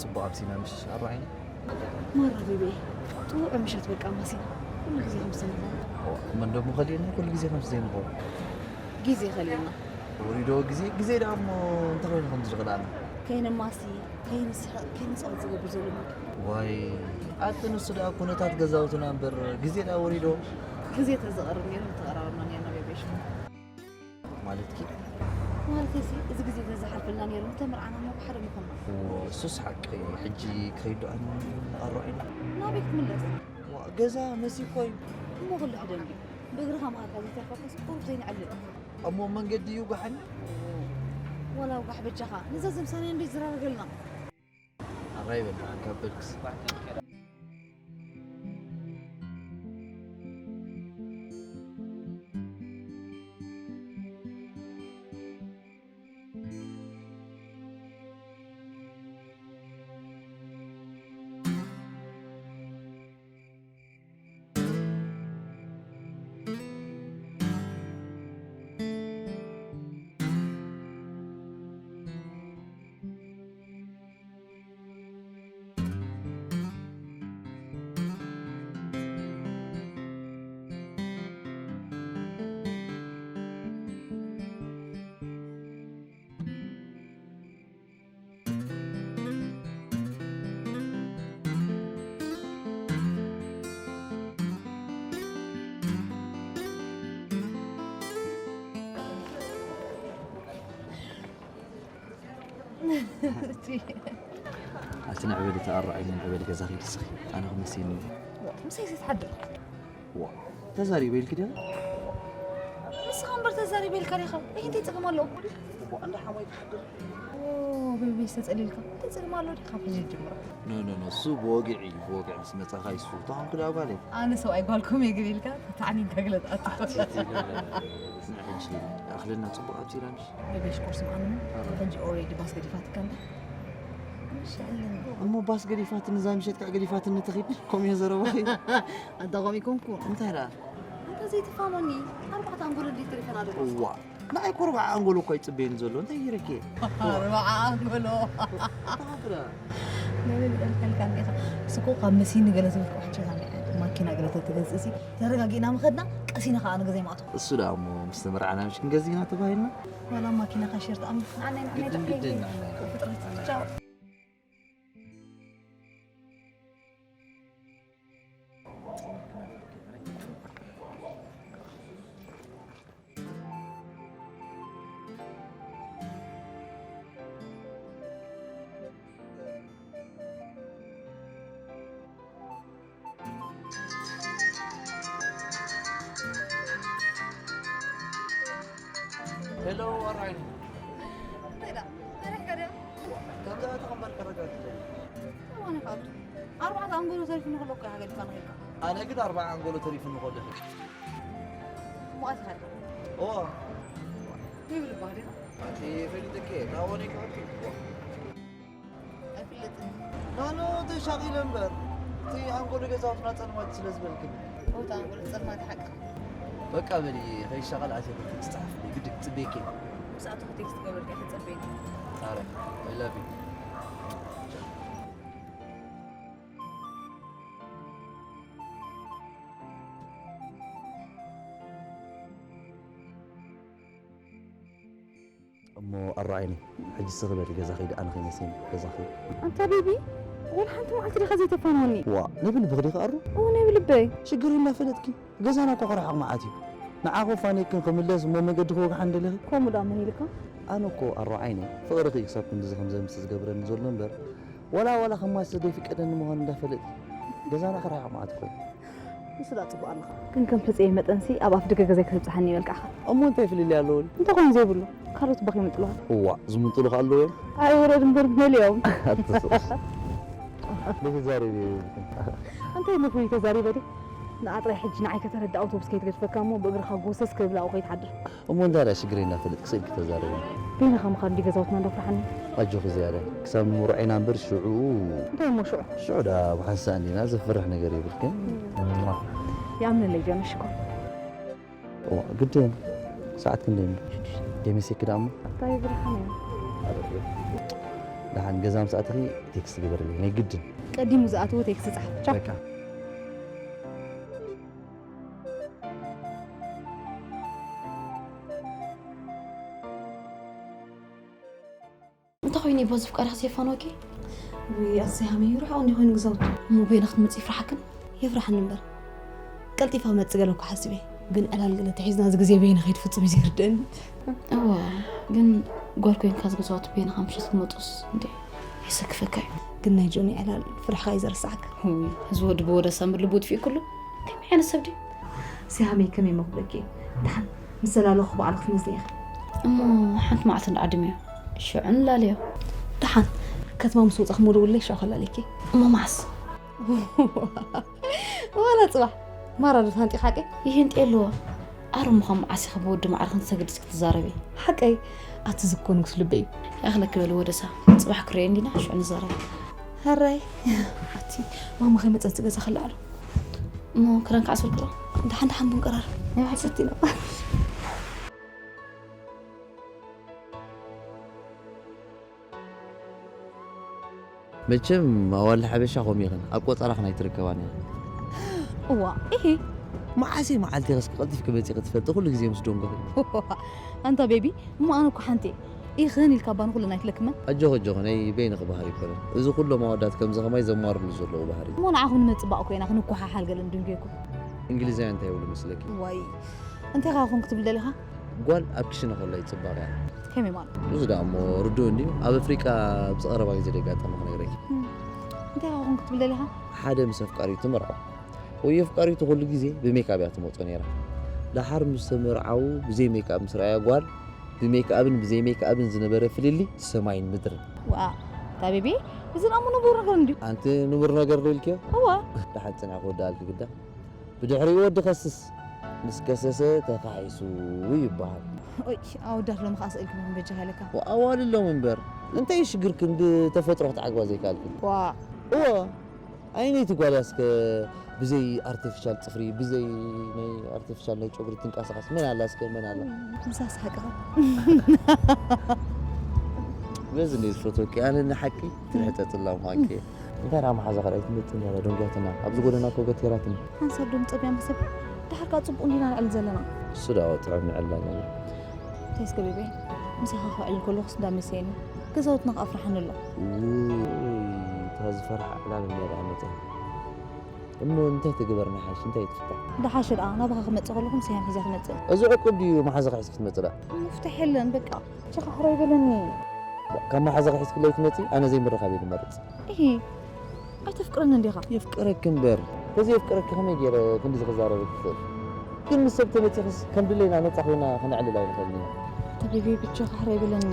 ጽቡቕ ኣብሲና ምሽ ኣርባዒን። ማራ ቤቢ፣ ጥዑም ምሸት በቃ ማሲና። ኩሉ ግዜ ከምዚ ዘይንኸውን። እሞ እንደሞ ከሊእና ኩሉ ግዜ ከምዚ ዘይንኸውን። ግዜ ከሊእና። ወሪዶ ግዜ፣ ግዜ ደኣ እሞ እንታይ ኮይኑ ከምዚ ዝኽልኣና? ከይንማሲ፣ ከይንስሕቕ፣ ከይንጻወት ዝገብር ዘሎ ነገር። ዋይ፣ ኣቲ ንሱ ደኣ ኩነታት ገዛውትና እምበር ግዜ ደኣ ወሪዶ። ግዜ ተዝቐርብ ነይሩ ምተቐራረብና ነይርና ቤቢ ሽኮር። ማለትኪ? ማለተይሲ፣ እዚ ግዜ ተዝሓልፈልና ነይሩ፣ ምተመርዓና እሞ ብሓደ ምኾንና። እዎ፣ እሱስ ሓቂ እዩ። ሕጂ ክኸይድ ዶ ኣነ ንቐርዖ ኢና? ናበይ ክትምለስ? ዋ፣ ገዛ መሲ እኮ እዩ። እሞ ኩሉ ሕደን ድዩ? ብእግርኻ ምኻድካ ዘይተርፈካስ ቁሩብ ዘይንዕልል። እሞ መንገዲ እዩ ጓሓኒ? ወላ ጓሕ በጃኻ፣ ንዘዝምሳና እንዶ ይዝራረገልና። ኣራይ በል፣ ካብ በልክስ። ኣቲ ንዕበሊ ተኣራዒኒ፣ ንዕበሊ ገዛ ኺድ እስኺ፣ ኣነ ክመሲኒ። ምሳይ ዘይትሓድር? ዋ፣ ተዛሪበ ኢልኪ ድያ? ንስኻ እምበር ተዛሪበ ኢልካ ዲኻ? ይህ እንታይ ጸገም ኣለዎ? ዋ፣ እንዳ ሓማይ ትሓድር። ኦ፣ ቤቢ ዝተጸሊልካ። እንታይ ጸገም ኣለዎ? ካብ ሕጂ ጀምሮ። ኖ፣ ኖ፣ ኖ፣ እሱ ብወግዒ እዩ፣ ብወግዒ ምስ መጻኻ ይሱ። ተኾንኩ ደኣ ጓለይ። ኣነ ሰብኣይ ጓልኩም እየ ግን ኢልካ፣ ተዓኒንካ ግለጽ ኣትቶ። ኣቲ፣ እቲ፣ ኖ፣ ኖ፣ ኖ፣ ኖ፣ ስምዒ ሕጂ ኣኽለና ጽቡቕ ኣብዚራ ምሽ? ቤቢ ሽኮር ስምዓኒ። ኣረ። ሕጂ ኦሬዲ ባስ ገዲፋትካ እንዳ። ምሽ ኣለኒ። እሞ ባስ ገዲፋትኒ፣ እዛ ምሸት ከዓ ገዲፋትኒ ትኺድ? ከምኡ እየ ዘረባኺ። ኣንታ ከምኡ ይኮንኩ። እንታይ ደኣ? ኣንታ ዘይትፋኖኒ፣ ኣርባዕተ ኣንጎሎ እንዴት ተሪፈና ደሎ? እዋ፣ ንዓይ እኮ ኣርባዓ ኣንጎሎ እኮ ኣይጽበየኒ ዘሎ። እንታይ ይረኬ? ኣርባዓ ኣንጎሎ። እንታይ ክዳ? ነብይ ይጠልቀልካ እንዲኻ። እሱ እኮ ካብ መሲኒ ገለ ዝብል ክባሕቸኻ እኒኣ። ማኪና ገለ ተትገዝእ ሲ፣ ተረጋጊእና ምኸድና፣ ቀሲና ኸዓ ንገዛ ይማእቱ። እሱ ደኣ እሞ ምስ ተመርዓና ምሽ ክንገዝእ ኢና ተባሂልና? ዋላ ማኪና ካሽር ተኣምር። ንዓናይ፣ ንዓናይ ግድን፣ ጥራሕ ግድን፣ ንዓናይ። ፍጥረት። ቻው። ሄሎ፣ ኣርኣይኒ። እንታይ ደኣ? መሪሕካ ድያ? ከምዛ ተቐምበር ከረጋግጽ። እዋን ይፋቱ። ኣርባዕተ ኣንጎሎ ተሪፉኒ ከሎ እኮ ኢኻ ገዲፋ ንኺድካ። ኣነ ግን ኣርባዓ ኣንጎሎ ተሪፉኒ ከሎ ኢኻ። እሞ ኣቲኻ ዲኻ? እዎ። ይብል እባ ዲኻ? ኣቲ ፈሊጥኪ፣ ታቦነይ ክኣቱ። ኣይፍለጥን። ናኖ ተሻቒለ እምበር፣ እቲ ኣንጎሎ ገዛውትና ጸልማት ስለ ዝበልክኒ። ኦታ ኣንጎሎ ጸልማት ሓቂ። በቃ በሊ፣ ከይሻቐል ኣትየ ክትጽሓፍለይ ግዲ ክጽበየኪ እየ። ብሰዓቱ ቴክስት ክገብረልካ ተጸበየኒ። ኣረ፣ I love you። እሞ ኣረኣይኒ፣ ሕጂ ስኺ በሊ ገዛ ኺዲ፣ ኣነ ኸይመሲኒ ገዛ ኺዲ። ኣንታ ቤቢ፣ ወላ ሓንቲ መዓልቲ ዲኻ ዘይተፋንወኒ? ዋ፣ ናይ ብልብኺ ዲኺ ኣሩ? እዎ፣ ናይ ብልበይ። ሽግር እናፈለጥኪ፣ ገዛና እኮ ክርሕቕ መዓት እዩ። ንዓኹ ፋኒክን ክምለስ እሞ መገዲ ክወግሓ እንደለኺ። ከምኡ ደኣ መን ኢልካ? ኣነ እኮ ኣሩ ዓይነይ፣ ፍቕርኺ ክሳብ ክንድዚ ከም ዘምሲ ዝገብረኒ ዘሎ እምበር፣ ወላ፣ ወላ ከማሲ ዘይፍቀደኒ ምዃኑ እንዳፈለጥኪ፣ ገዛና ክርሕቕ መዓት እኮ እዩ። ንሱ ደኣ ጽቡቕ ኣለኻ። ግን ከም ሕጽየይ መጠንሲ ኣብ ኣፍ ደገ ገዛይ ክትብጽሓኒ ይበልካኻ። እሞ እንታይ ፍልልይ ኣለዎ? እንተኾይኑ ዘይብሉ፣ ካልኦት ባኽ ይምንጥሉኻ። እዋ፣ ዝምንጥሉኻ ኣለዉ እዮም? ኣይውረድ እምበር መሊኦም። ኣትስቕ። ዘይትዛረቢ እየ ዝብል። እንታይ መፍረይ ተዛሪበ ድየ? ንዓ ጥራይ ሕጂ ንዓይ ከተረዳ ኣውቶቡስ ከይትገድፈካ እሞ ብእግርኻ ጎሰስ ክብል ኣብኡ ከይትሓድር። እሞ እንታይ ደኣ ሽግረይ እናፈለጥኪ ስእልኪ ተዛረቢ። በይንኻ ምኻድ እንዲ ገዛውትና እንዳፍርሓኒ። ኣጆኺ ዝያዳ ክሳብ ንምርዖ ኢና እምበር ሽዑ እንታይ እሞ ሽዑ? ሽዑ ደኣ ብሓንሳእ እንዲና ዘፍርሕ ነገር የብልክን። እማ። ይኣምነለይ ጆን ሽኮር። እዋ፣ ግድን። ሰዓት ክንደይ እሞ? ሽዱሽተ። ደሚሴኪ ደኣ እሞ? እንታይ ብርሃን እዩ? ደሓን ገዛ ምስ ኣተኺ ቴክስት ግበርለይ። ናይ ግድን። ቀዲሙ ዝኣተወ ቴክስት ጻሓፍ። ቻው። በቃ። እንታይ ኮይኑ እዩ በዚ ፍቃድካ ዘየፋንወኪ? ውይ፣ ኣሰይ ሃመይ፣ ርሑቕ እንዲ ኮይኑ ግዛውቱ። እሞ በይና ክትመጽእ ይፍርሓክን? የፍርሓኒ እምበር። ቀልጢፋ ክመጽእ ገለ እኮ ሓሲበ። ግን ዕላል ገለ ተሒዝና እዚ ግዜ በይና ከይትፍጽም እዩ ዘይርድእኒ። እዋ፣ ግን ጓል ኮይንካ እዚ ገዛውቲ በይንኻ ምሸት ክትመጽኡስ እንዴ የሰክፈካ እዩ። ግን ናይ ጆኒ ዕላል ፍርሕኻ እዩ ዘረስዓካ። ውይ፣ እዚ ወዲ ብወደሳ እምበር ልቡ ጥፊኡ ኩሉ። ከመይ ዓይነት ሰብ ድዩ? ሲሃመይ ከመይ እሞ ክብለኪ? ደሓን ምስ ዘላለኹ ባዕሉ ክትመዝኒ ኢኺ። እሞ ሓንቲ መዓልቲ እንዳዓድምዮ ሽዑ ንላለዮ። ደሓን ከተማ ምስ ወጻኹ እሞ ደውለይ ሽዑ ከላልየኪ። እሞ መዓስ? ዋላ ጽባሕ። ማራ ዶ ትሃንጢ ሓቂ? ይህንጢ ኣለዎ። ኣረ እሞ ካብ መዓስ ኢኺ ብወዲ ማዕርኽን ትሰግድስ ክትዛረቢ? ሓቀይ። ኣቲ ዝኮ ንጉስ ልበይ እዩ። ይኣኽለኪ በሊ ወደሳ። ጽባሕ ክረኤ እንዲና ሽዑ ንዛረብ። ሃራይ። ኣቲ ማማ ከይመጸት ገዛ ከለዓሉ። እሞ ክዳን ክዓስልክሎ? ደሓን ደሓን ብንቀራር። ናይ ብሓቂ ሰቲ ነው። መቸም ኣዋልድ ሓበሻ ከምኡ ኢኽን፣ ኣብ ቆጸራኽን ኣይትርከባን ኢኽን። እዋ፣ ኢሂ። መዓሰይ መዓልቲ ኢኺ እስኪ ቀልጢፍኪ መጺኺ ትፈልጢ፣ ኩሉ ግዜ ምስ ደንጎኺ። ኣንታ ቤቢ፣ እሞ ኣነ እኮ ሓንቲ እየ። ኢኽን ኢልካ እባ ንኹለን ኣይትለክመን። ኣጆኺ፣ ኣጆኺ፣ ናይ በይንኺ ባህሪ ኣይኮነን። እዚ ኩሎም ኣወዳት ከምዚ ከማይ ዘማርሉ ዘለዉ ባህሪ። እሞ ንዓኹም ንምጽባቕ እኮ ኢና ክንኳሓሓል ገለ ንድንጉየኩም። እንግሊዛውያን እንታይ ይብሉ መስለኪ? ዋይ፣ እንታይ ኢኻ ኮን ክትብል ደሊኻ? ጓል ኣብ ክሽነ ከሎ ይጽባቕ እያ። ከመይ ማለት? እዚ ደኣ እሞ ርዱእ እንድዩ። ኣብ ኣፍሪቃ ኣብዚ ቀረባ ግዜ ደጋጠመ ክነግረኪ። እም፣ እንታይ ኢኻ ኮን ክትብል ደሊኻ? ሓደ ምስ ኣፍቃሪቱ መርዓው። ወይ ኣፍቃሪቱ ኩሉ ግዜ ብሜክኣፕ እያ ትመጾ ነይራ። ደሓር ምስ ተመርዓዉ ብዘይ ሜክኣፕ ምስ ረኣያ ጓል፣ ብሜክኣፕን ብዘይ ሜክኣፕን ዝነበረ ፍልልይ ሰማይን ምድርን። ዋእ፣ እታ ቤቢ፣ እዚ ደኣ እሞ ንቡር ነገር እንድዩ። ኣንቲ ንቡር ነገር ዶ ኢልክዮ? እወ። ደሓን ጽንሒ ክወድኣልኪ ግዳ። ብድሕሪኡ ወዲ ከስስ፣ ምስ ከሰሰ ተኻሒሱ ይበሃል። ኦይ፣ ኣወዳት ሎሚ ከኣ ስኢልክን ኢኹም በጃኻ ኢለካ። ወ-፣ ኣዋልድ ሎም እምበር፣ እንታይ እዩ ሽግርክን ብተፈጥሮ ክትዓግባ ዘይከኣልክን? ዋእ። እወ፣ ኣየነይቲ ጓል እያ እስከ ብዘይ ኣርቲፊሻል ጽፍሪ፣ ብዘይ ናይ ኣርቲፊሻል ናይ ጨጉሪ ትንቀሳቐስ? መን ኣላ እስከ፣ መን ኣላ? ምሳስ ሓቅኻ። በዚ እንደ ዝፈትወኪ፣ ኣነ ንሓቂ ትሕተትላ ምዃንኪ። እንታይ ደኣ መሓዛ ካልኣይ ትመጽእ ነይራ፣ ደንጉያትና። ኣብዚ ጎደና እኮ ገቲራትኒ። ሓንሳብ ዶ ምጸብያ መሰብ? ደሓር ከኣ ጽቡቕ እንዲና ንዕል ዘለና። እሱ ደኣ ጥዑም ንዕል ኣለና። እንታይ እስከ ቤቤ፣ ምሳኻ ክዕልል ከለኹስ እንዳመሰየኒ። ገዛውትና ከኣ ፍርሓኒ ኣሎ። ውይ፣ እታ ዝፈርሓ ዕላል እንድያ ደኣ መጺኣ። እሞ እንታይ ትግበር ንሓይሽ፣ እንታይ ትፍታሕ? ደሓሸ ደኣ ናባኻ ክመጽእ ከለኹ ምስ ያም ሒዛ ክመጽእ። እዚ ዕቁብ ድዩ መሓዛኺ ሒዝኪ ክትመጽእ ደኣ? ምፍታሕ የለን በቃ። ብቻኻ ሕራይ በለኒ። ካብ መሓዛኺ ሒዝክለይ ትመጺ፣ ኣነ ዘይምርኻብ እየ ዝመርጽ። እሂ፣ ኣይተፍቅረኒ እንዲኻ? የፍቅረኪ እምበር፣ ተዘየፍቅረኪ ከመይ ገይረ ክንድዚ ክዛረበኪ ክኽእል? ግን ምስ ሰብ ተመጺኽስ ከም ድሌና ነጻ ኮይና ክነዕልል ኣይንኽእልን ኢና። ተቢቢ ብቻኻ ሕራይ በለኒ።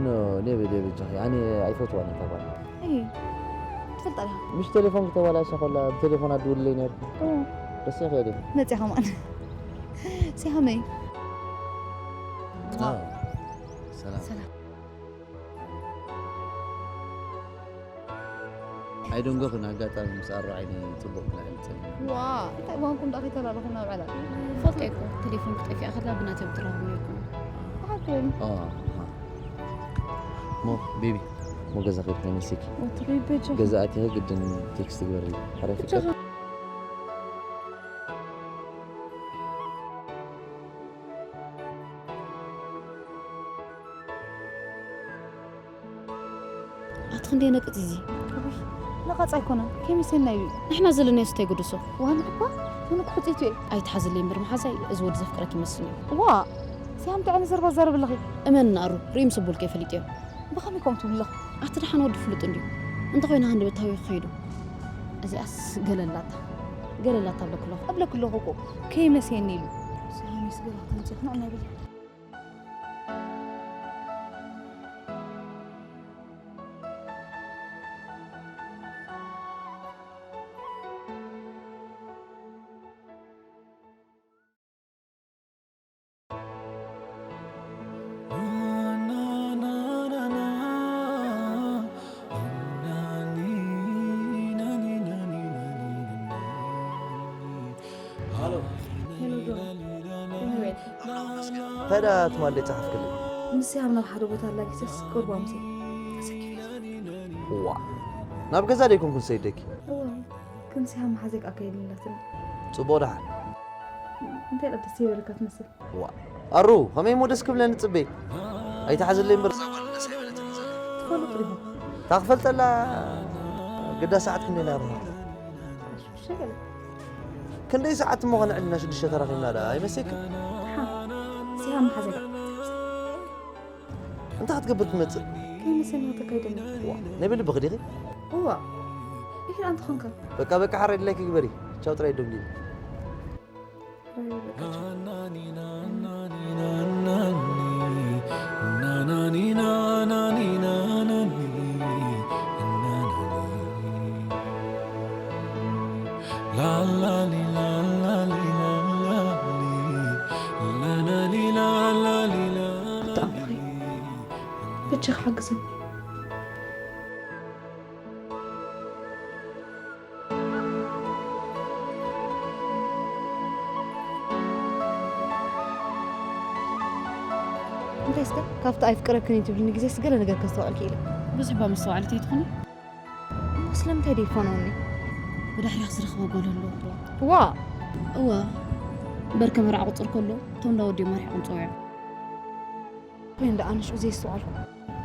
ኖ፣ ኔቨ ኔቨ ብቻኺ፣ ኣነ ኣይፈትዋን እታ ጓል። እሂ፣ ትፈልጣ ዲኻ? ምሽ ቴሌፎን ክተባላሻ ከላ ብቴሌፎን ኣድውልለይ ነይሩ። እዎ። ረሲዕኽዮ ድዩ? መጺኣ ከማን። ሲሃመይ። ኣዎ። ሰላም። ሰላም። ኣይደንጎኽን፣ ኣጋጣሚ ምስ ኣሮ ዓይኒ ጽቡቕ ክነዕል ጸኒሕና። ዋ፣ እንታይ ምዃንኩም ደኣ ከይተላለኹም ናብ ዕላል? ፈልጦ እኮ፣ ቴሌፎን ክጠፍኣ ከላ ብናተይ ብትራኹም ነይርኩም። ብሓቂ? ኦ፣ ኣሃ። ሞ፣ ቤቢ፣ ሞ ገዛ ከይድኪ ነሲኪ። ወትሪ በጃ። ገዛ ኣቲኺ ግድን ቴክስት ግበሪ። ሓራይ ፍቅር። ኣቲ ክንደይ ነቅጽ እዚ? እውይ፣ ነቓጽ ኣይኮነን፣ ከይመሰየና ኢሉ እዩ። ንሕና ዘለናዮ ስታይ ጉድሶ። ዋን እኳ፣ ምን እኮ ሕጽይቱ እየ። ኣይትሓዝለይ እምበር መሓዛይ፣ እዚ ወዲ ዘፍቅረኪ ይመስልኒ። ዋ፣ ሲያም እንታይ ዓይነት ዘረባ ትዛረቢ ኣለኺ? እመን ንኣሩ፣ ርእዩ ምስ በልኩ እየ ፈሊጠዮ። ብኸመይ ከምኡ ትብሊ ኣለኺ? ኣቲ ደሓን ወዲ ፍሉጥ እንድዩ። እንተኾይኑ ሃንደበት ሃብዮ ክኸይዱ። እዚኣስ ገለ ኣላታ። ገለ ኣላታ እብለኪ ኣለኹ። እብለኪ ኣለኹ እኮ፣ ከይመሰየኒ ኢሉ። ሲያም ይስገራ፣ ተንጽፍ፣ ንዕና ይበል። እንታይ ደኣ ትማሊ ጸሓፍክለይ? ምስ ሲያም ናብ ሓደ ቦታ ኣላጊሰስ ቅርብ ኣምሲ ተሰኪፈ። እዋ፣ ናብ ገዛ ደይኮንኩን ሰይደኪ? እዋ፣ ግን ሲያም መሓዘይ ከኣ ከየለላትኒ። ጽቡቕ ደሓን። እንታይ ደኣ ደስ ይበለካ ትመስል? እዋ፣ ኣሩ፣ ከመይ እሞ ደስ ክብለኒ ጽበይ? ኣይትሓዝለይ እምበር እዛ ጓል ደስ ኣይበለትኒ ዘላ። ትፈልጥ ዲኹም? እታ ክፈልጠላ ግዳ ሰዓት ክንደይ ናብራ? ሽገለ። ክንደይ ሰዓት እሞ ከነዕልና ሽዱሽተ ተራኺብና ደኣ ኣይመስለክን? ደሓን። ሲያም መሓዘይ ደኣ። እንታይ ክትገብር ትመጽእ? ከይመሰየኒ ተካይደኒ። ዋ፣ ናይ ብልብኺ ዲኺ? እዋ። ኢኺ ደኣ እንተኾንካ። በቃ፣ በቃ፣ ሓራይ ድላይኪ ግበሪ። ቻው ጥራይ ደንጊ። ብጣዕሚ በጃኻ ሓግዘኒ። እንታይ እስከ ካብቲ ኣይፍቅረክን እዩ ትብልኒ ግዜስ ገለ ነገር ከስተውዕል ክኢለ። ብዙሕ እባ መስተውዓሊት ኣይትኹኒ። እሞ ስለምንታይ ደይፋነውኒ? ብድሕሪኽ ዝረኽቦ ጓል ኣሎ። ዋ! እዋ፣ በርከ መርዓ ቁፅር ከሎ እቶም እንዳወዲኦም ኣርሒቖም ፀውዖም። ኮይኑ ደኣ ንሽዑ ዘይስተውዓልኩ።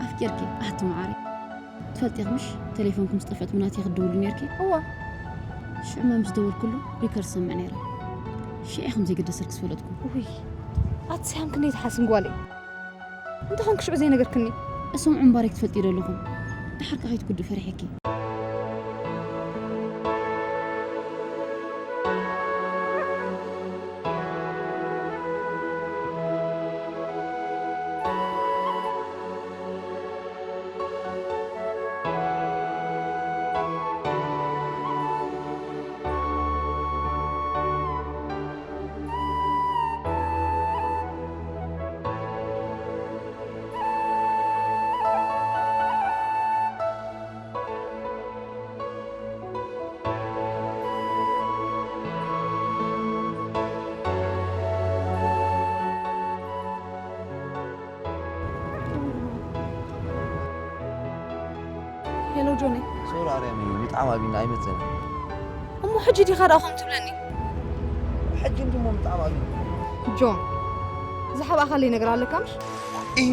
ኣፍቂርኪ ኣሕቲ መዓረይ። ትፈልጢ ኢኺ ምሽ? ቴሌፎንኩም ዝጠፍአት ብናተይ ክትድውሉ ነይርኪ? እዋ። ሽዑ እሞ ምስ ደወልኩሉ ሪከርድ ሰምዕ ነይረ። ሽዑ ከም ዘይገደሰልኪ ዝፈለጥኩ። ውይ፣ ኣቲ ሲያም ክንደይ ትሓስም ጓለይ። እንተ ኾንኪ ሽዑ ዘይነገርክኒ። እሶም ዕምባረይ ክትፈልጢ ዶ ኣለኹም? ደሓር ከኣ ከይትጉድኢ ፈሪሐኪ። ሄሎ ጆኒ። ሶሪ ኣርያም፣ ምጥዓም ኣቢና ኣይመጸና። እሞ ሕጂ ዲኻ ደኣ ከምኡ ትብለኒ? ሕጂ እንድሞ ምጥዓም ኣቢና። ጆን፣ ዝሓብኣኻለይ ነገር ኣለካ ምሽ? እ።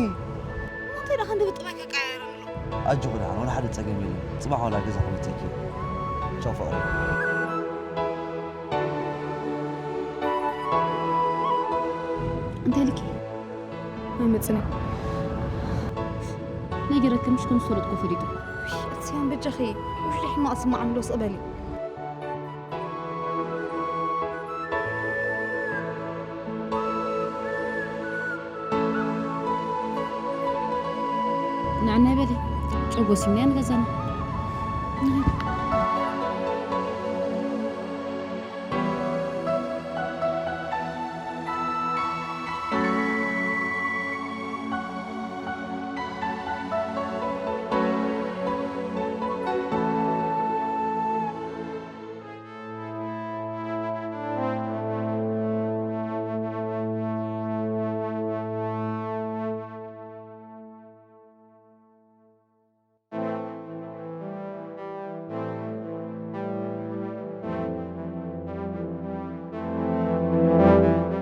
እንታይ ደኣ ክንዲ ብጥባይ ከቀያየረኒ ኣሎ? ኣጆኺ ደሓን፣ ዋላ ሓደ ጸገም የለን። ጽባሕ ዋላ ገዛ ክመጸኪ። ቻው ፍቕረይ። እንታይ ኢልኪ? ኣይመጽእን እየ። ነጊረኪ ምሽ ከም ዝፈለጥኩ ፈሊጡ። ውይ፣ ኣቲ ሲያም በጃኺ፣ ውሽጢ ሕማቕ ስማዕ ኣሎ ስቕ በሊ። ንዕናይ በሊ፣ ጨው ጎሲምናዮ ንገዛና።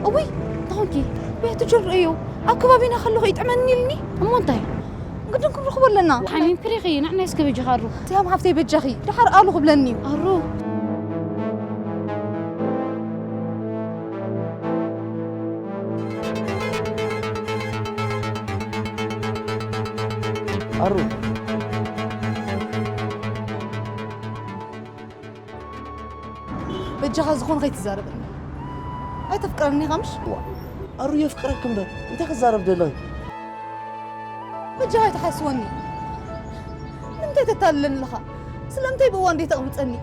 እውይ፣ እንታይ ኾንኪ? ቤት ጆን ርእዩ፣ ኣብ ከባቢና ከለኹ ይጥዕመኒ ኢልኒ። እሞ እንታይ? ግድን ክንረኽቦ ኣለና። ሓሚምኪ ዲኺ? ንዕናይ እስከ በጃኺ ኣሩ። ሲሃም ሓፍተይ በጃኺ፣ ደሓር ኣሉ ክብለኒ እዩ። ኣሩ። ኣሩ። በጃኻ ዝኾነ ከይትዛረበኒ። ኣይተፍቅረኒ ኢኻ ምሽ? ዋ፣ ኣሩ የፍቅረክ እምበር፣ እንታይ ክዛረብ ደለኺ? በጃኻ ኣይትሓስወኒ። ንምንታይ ተታልለኒ ኣለኻ? ስለምንታይ ብእዋን ደይ ተቕብጸኒ?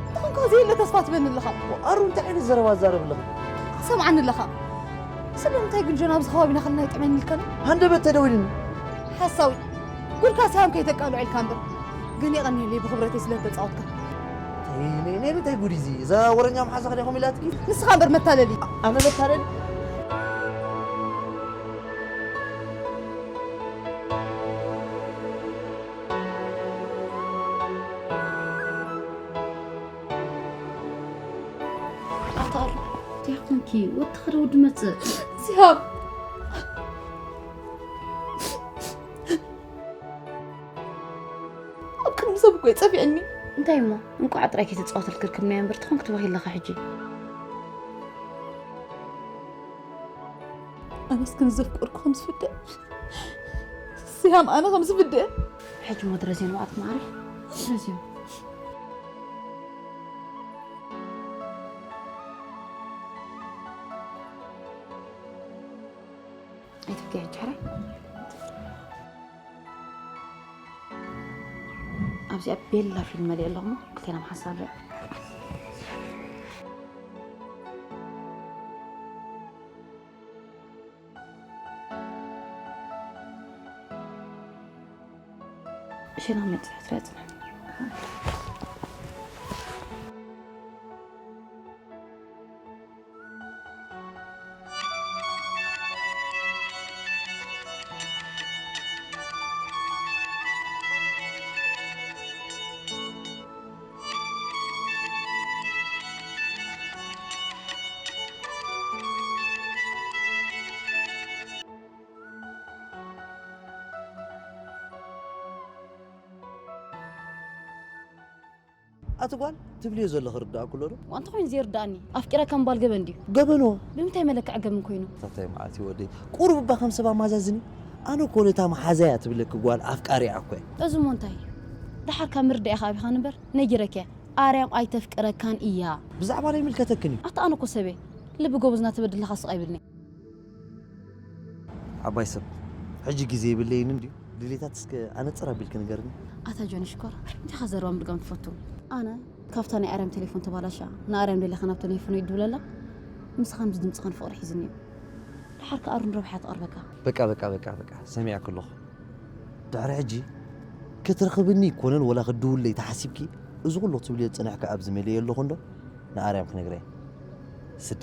እንተኾንካ ዘየለ ተስፋ ትበኒ ኣለኻ። ዋ፣ ኣሩ እንታይ ዓይነት ዘረባ ትዛረብ ኣለኺ? ሰምዓኒ ኣለኻ። ስለምንታይ ግን ጆን ኣብዚ ከባቢና ከለና ይጥዕመኒ ኢልካኒ? ሃንደበት ተደዊልኒ። ሓሳዊ። ጉድካ ሲሃም ከይተቃልዖ ኢልካ እምበር። ግን የቐንየለይ ብኽብረተይ ስለ እተጻወትካ። ተይ፣ ነይ፣ ነይ፣ እንታይ ጉድ እዩ እዚ? እዛ ወረኛ መሓዛኺ ዲኹም ኢላትኪ? ንስኻ እምበር መታለሊ። ኣነ መታለሊ? ኣታ ኣሉ፣ እንታይ ኮንኪ? ወዲ ኸደ ወዲ መጽእ። ሲሃም። ኣብ ቅድሚ ሰብ እኮ እዩ ጸፊዕኒ። እንታይ እሞ? እንቋዕ ጥራይ ከይተጻወተልኪ ርክብናዮ እምበር፣ ትኾን ክትበኺ ኣለኻ ሕጂ። ኣነስ ግን ዘፍቀርኩ ከም ዝፍደ፣ ሲሃም ኣነ ከም ዝፍደ። ሕጂ እሞ ድረዝዮ ንባዕልኪ መዓረይ። ድረዝዮ። ኣይትብኪ ሕጂ ሕራይ። ኣብዚኣ ቤላ ፊልም መሊአ ኣለኹ እሞ ክልቴና ምሓሳብ። ሽና መጽሓፍ ረጽና። ኣቲ ጓል፣ ትብልዮ ዘለኺ ርዳእኩ ኣሎ ዶ? ዋንታ ኮይኑ ዘይርዳእኒ፣ ኣፍቂረካ ምባል ገበን ድዩ? ገበን እዎ። ብምንታይ መለክዒ ገበን ኮይኑ? ታታይ መዓልቲ ወደይ፣ ቁሩብ እባ ከም ሰብ ኣማዛዝኒ። ኣነ እኮ ነታ መሓዛያ ትብለኪ ጓል ኣፍቃሪኣ እኮ እየ። እዚ እሞ እንታይ? ደሓር ካብ ምርዳእ ኢኻ ኣቢኻ ንበር፣ ነጊረኪ እየ። ኣርያም ኣይተፍቅረካን እያ። ብዛዕባ ናይ ምልከተክን እዩ። ኣታ ኣነ እኮ ሰብ እየ። ልቢ ጎበዝ እናተበደልካ ስቕ ኣይብልኒ። ዓባይ ሰብ፣ ሕጂ ግዜ የብለይን እንድዩ። ድሌታት እስከ ኣነጽር ኣቢልኪ ንገርኒ። ኣታ ጆኒ ሽኮር፣ እንዲኻ ዘረባ ምድጋም ትፈቱ? ኣነ ካብታ ናይ ኣርያም ቴሌፎን ተባላሻ፣ ንኣርያም ደሊኻ ናብ ቴሌፎኑ ይድውለላ፣ ምሳኻ ምስ ድምፅኻ ንፍቕሪ ሒዝኒ እዩ። ደሓር ከኣ ኣሩን ረብሓ ትቐርበካ። በቃ፣ በቃ፣ በቃ፣ በቃ፣ ሰሚዐኪ ኣለኹ። ድሕሪ ሕጂ ክትረኽብኒ ይኮነን ወላ ክትድውለይ ተሓሲብኪ፣ እዚ ኩሉ ክትብልዮ ዝጸናሕኪ ኣብዚ መሊኤ ኣለኹ እንዶ፣ ንኣርያም ክነግራ እየ። ስዲ።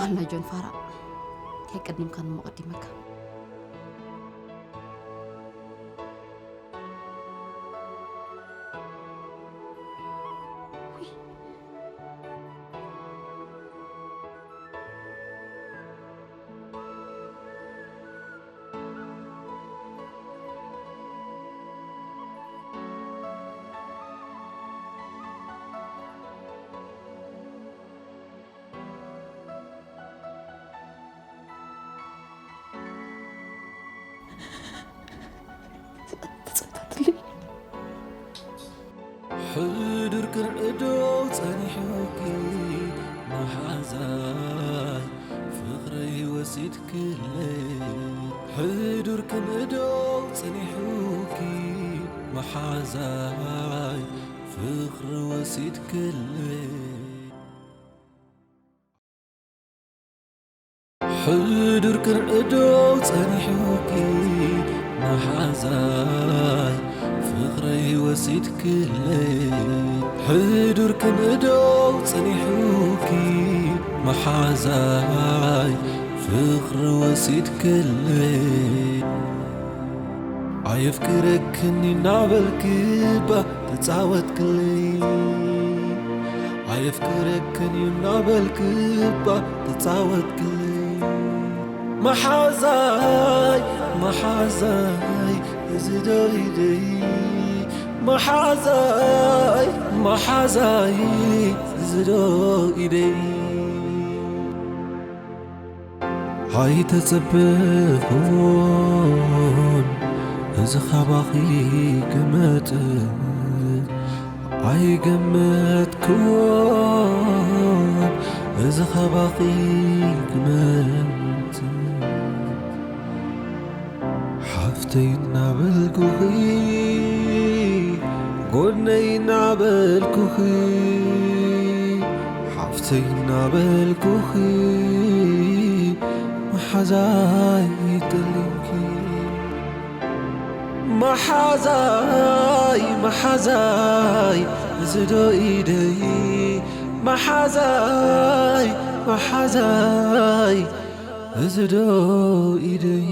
ኣላ ጆን ፋራ፣ ከይቀድምካኒ እሞ ቀዲመካ። ሕዱር ክርዕዶ ጸኒሑኪ መሓዛይ ፍቕረይ ወሲድክለይ። ሕዱር ክምእዶ ጸኒሑኪ መሓዛይ ፍቕሪ ወሲድክለይ። ሕዱር ክርዕዶ ጸኒሑኪ መሓዛይ ፍቕረይ ወሲድክለይ። ሕዱር ክምእዶ ጸኒሑኪ መሓዛይ ፍቕሪ ወሲድክለይ። ኣየፍቅረክን እናበልኪ እባ ተጻወትክለይ። ኣየፍቅረክን እዩ እናበልክ እባ ተጻወትክለይ። መሓዛይ፣ መሓዛይ፣ እዚ ዶ ኢደይ? መሓዛይ፣ መሓዛይ፣ እዚ ዶ ኢደይ? ኣይተጸበኹን እዚ ኻባኺ ክመጽእ፣ ኣይገመትኩን እዚ ኻባኺ ክመጽእ። ሓፍተይ እናበልኩኺ፣ ጎነይ እናበልኩኺ፣ ሓፍተይ እናበልኩኺ፣ መሓዛይ ጠሊምኪ። መሓዛይ፣ መሓዛይ፣ እዚ ዶ ኢደይ? መሓዛይ፣ መሓዛይ፣ እዚ ዶ ኢደይ?